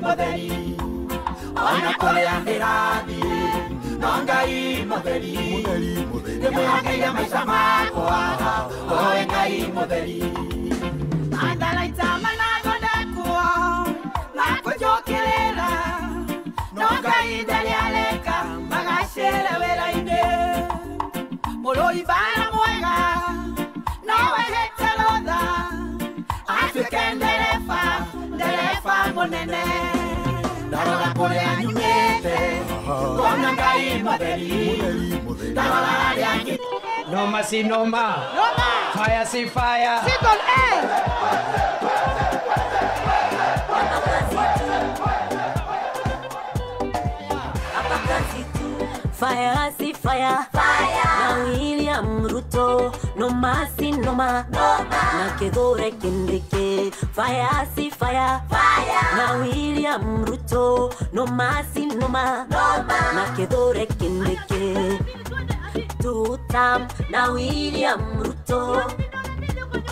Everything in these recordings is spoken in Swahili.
Mutheri ona kũrĩa ndĩrathiĩ no Ngai Mutheri ndĩmwĩhokeire maica makwa oe Ngai Mutheri. Matharaita manathondekwo makũnjũkĩrĩra no Ngai ndarĩ areka magacĩre wĩra-inĩ. Mũrũi mbara mwega no wehete rũtha atuĩke ndereba ndereba mũnene. Ndarora kũrĩa nyumĩte ngona Ngai Mutheri ndarora harĩa ngĩte. Noma si noma. Noma. Fire si fire. Single A. Fire si fire. Fire. Na William Ruto. Noma si noma. Noma. Na Kithure Kindiki. Fire si fire. Fire. Na William Ruto. Noma si noma. Noma. Na Kithure Kindiki. Tutam na William Ruto.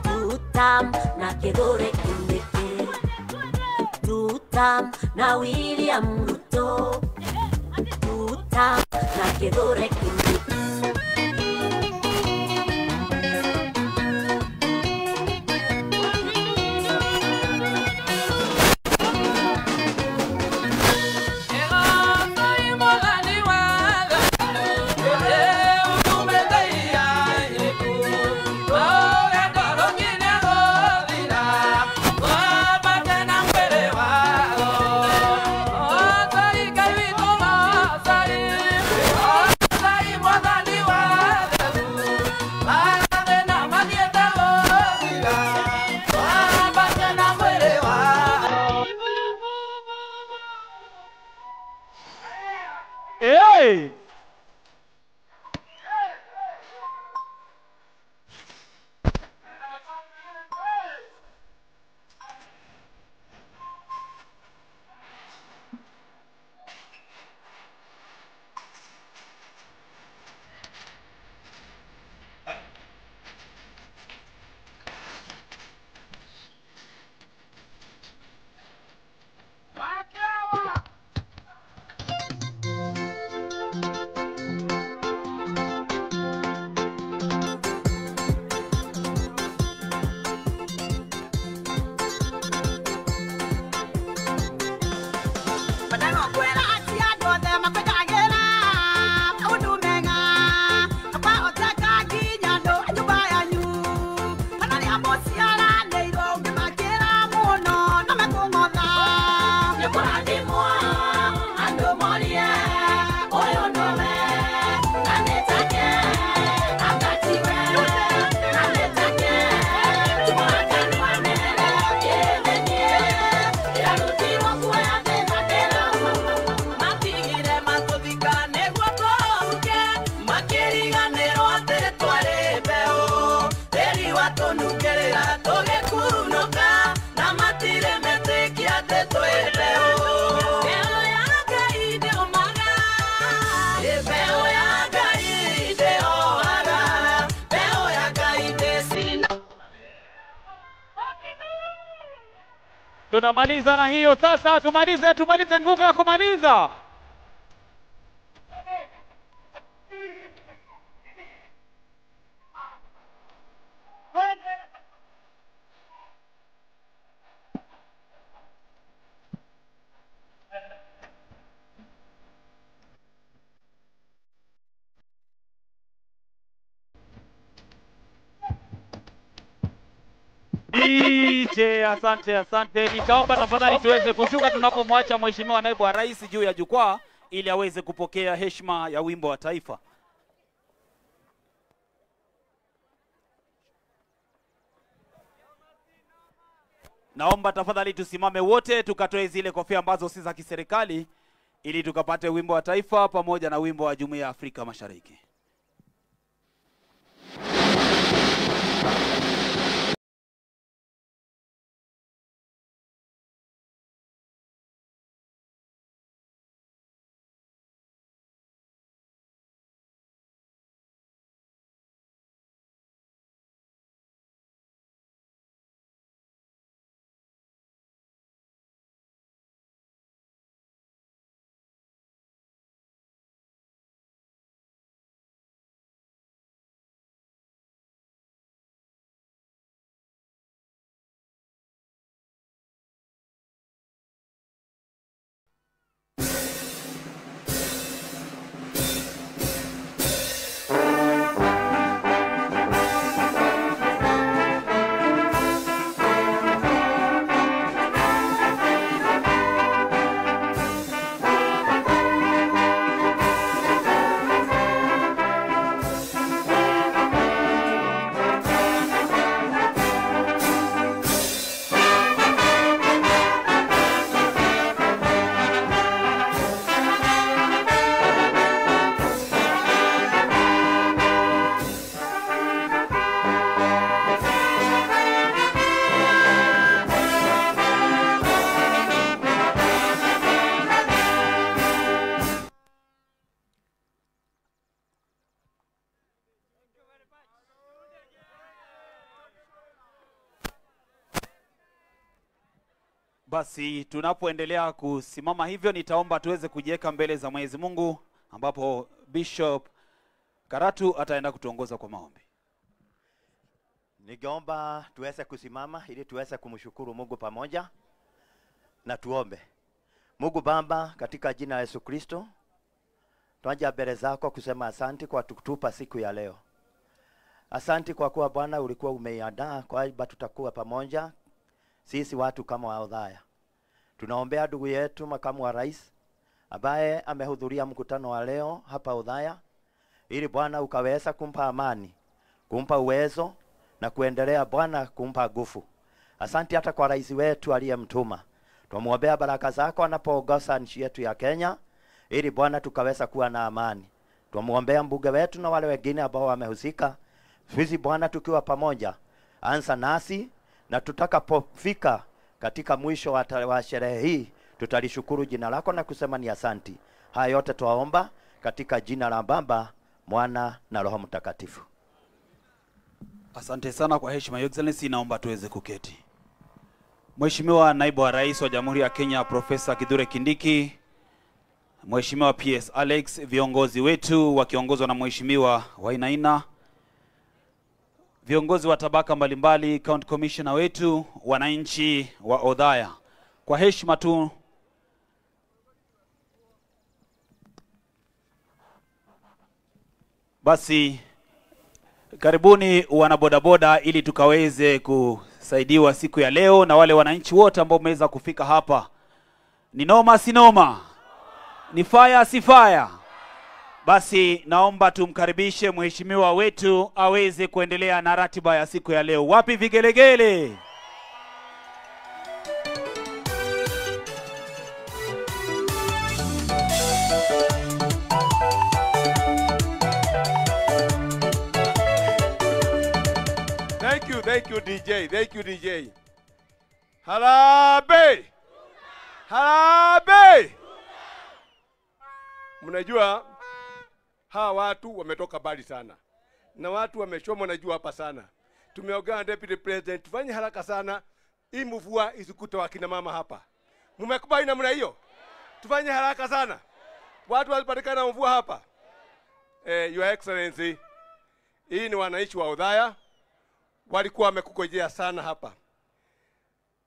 Tutam na Kithure Kindiki. Tutam na William Ruto. Tutam na Kithure Kindiki. Hey! Tunamaliza na hiyo sasa, tumalize, tumalize nguvu ya kumaliza. DJ, asante, asante. Nitaomba tafadhali tuweze kushuka tunapomwacha Mheshimiwa Naibu wa Rais juu ya jukwaa ili aweze kupokea heshima ya wimbo wa taifa. Naomba tafadhali tusimame wote tukatoe zile kofia ambazo si za kiserikali ili tukapate wimbo wa taifa pamoja na wimbo wa Jumuiya ya Afrika Mashariki. Basi tunapoendelea kusimama hivyo, nitaomba tuweze kujiweka mbele za Mwenyezi Mungu, ambapo Bishop Karatu ataenda kutuongoza kwa maombi. Ningeomba tuweze kusimama ili tuweze kumshukuru Mungu pamoja na tuombe. Mungu Baba, katika jina la Yesu Kristo, twaja mbele zako kusema asanti kwa kutupa siku ya leo. Asanti kwa kuwa Bwana ulikuwa umeiandaa kwamba tutakuwa pamoja sisi watu kama wa Othaya. Tunaombea ndugu yetu makamu wa rais ambaye amehudhuria mkutano wa leo hapa Othaya, ili Bwana ukaweza kumpa amani, kumpa uwezo na kuendelea Bwana kumpa nguvu. Asanti hata kwa rais wetu aliyemtuma. Tumuombea baraka zako anapoongoza nchi yetu ya Kenya, ili Bwana tukaweza kuwa na amani. Tumuombea mbunge wetu na wale wengine ambao wamehusika. Sisi Bwana tukiwa pamoja, anza nasi, na tutakapofika katika mwisho wa sherehe hii tutalishukuru jina lako na kusema ni asanti. Haya yote twaomba katika jina la Baba, Mwana na Roho Mtakatifu. Asante sana kwa heshima, Your Excellency, naomba tuweze kuketi. Mheshimiwa Naibu wa Rais wa Jamhuri ya Kenya Profesa Kithure Kindiki, Mheshimiwa PS Alex, viongozi wetu wakiongozwa na Mheshimiwa Wainaina, viongozi wa tabaka mbalimbali, County Commissioner wetu, wananchi wa Othaya, kwa heshima tu basi karibuni wanabodaboda ili tukaweze kusaidiwa siku ya leo, na wale wananchi wote ambao mmeweza kufika hapa. Ni noma si noma? Ni fire si fire? Basi naomba tumkaribishe mheshimiwa wetu aweze kuendelea na ratiba ya siku ya leo. Wapi vigelegele? Thank you DJ, thank you DJ. Harambee! Harambee! Mnajua hawa watu wametoka mbali sana. Na watu wamechomwa na jua hapa sana. Tumeongea na Deputy President, tufanye haraka sana hii mvua isikute wakina mama hapa. Mmekubali namna hiyo? Tufanye haraka sana. Watu walipatikana mvua hapa. Your Excellency, hii ni wananchi wa Othaya. Walikuwa wamekukojea sana hapa.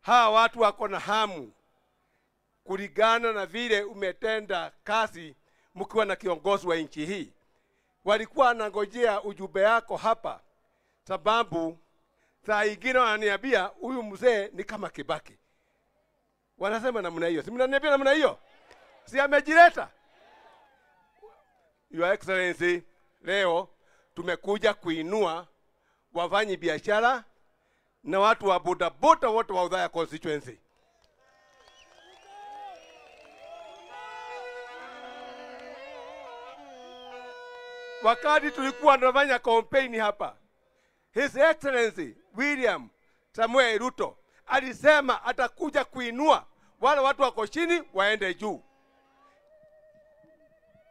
Hawa watu wako na hamu kulingana na vile umetenda kazi mkiwa na kiongozi wa nchi hii. Walikuwa wanangojea ujumbe yako hapa, sababu saa ingine wananiambia huyu mzee ni kama Kibaki. Wanasema namna hiyo. Si mnaniambia namna hiyo? Si amejileta? Your Excellency, leo tumekuja kuinua wafanyi biashara na watu wa bodaboda wote wa Othaya constituency. Wakati tulikuwa tunafanya campaign hapa, His Excellency William Samuel Ruto alisema atakuja kuinua wale watu wako chini waende juu.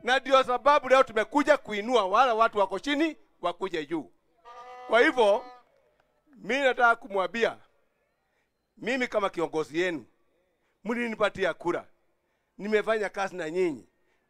Na ndio sababu leo tumekuja kuinua wale watu wako chini wakuje juu. Kwa hivyo mimi nataka kumwambia, mimi kama kiongozi yenu, mlinipatia kura, nimefanya kazi na nyinyi.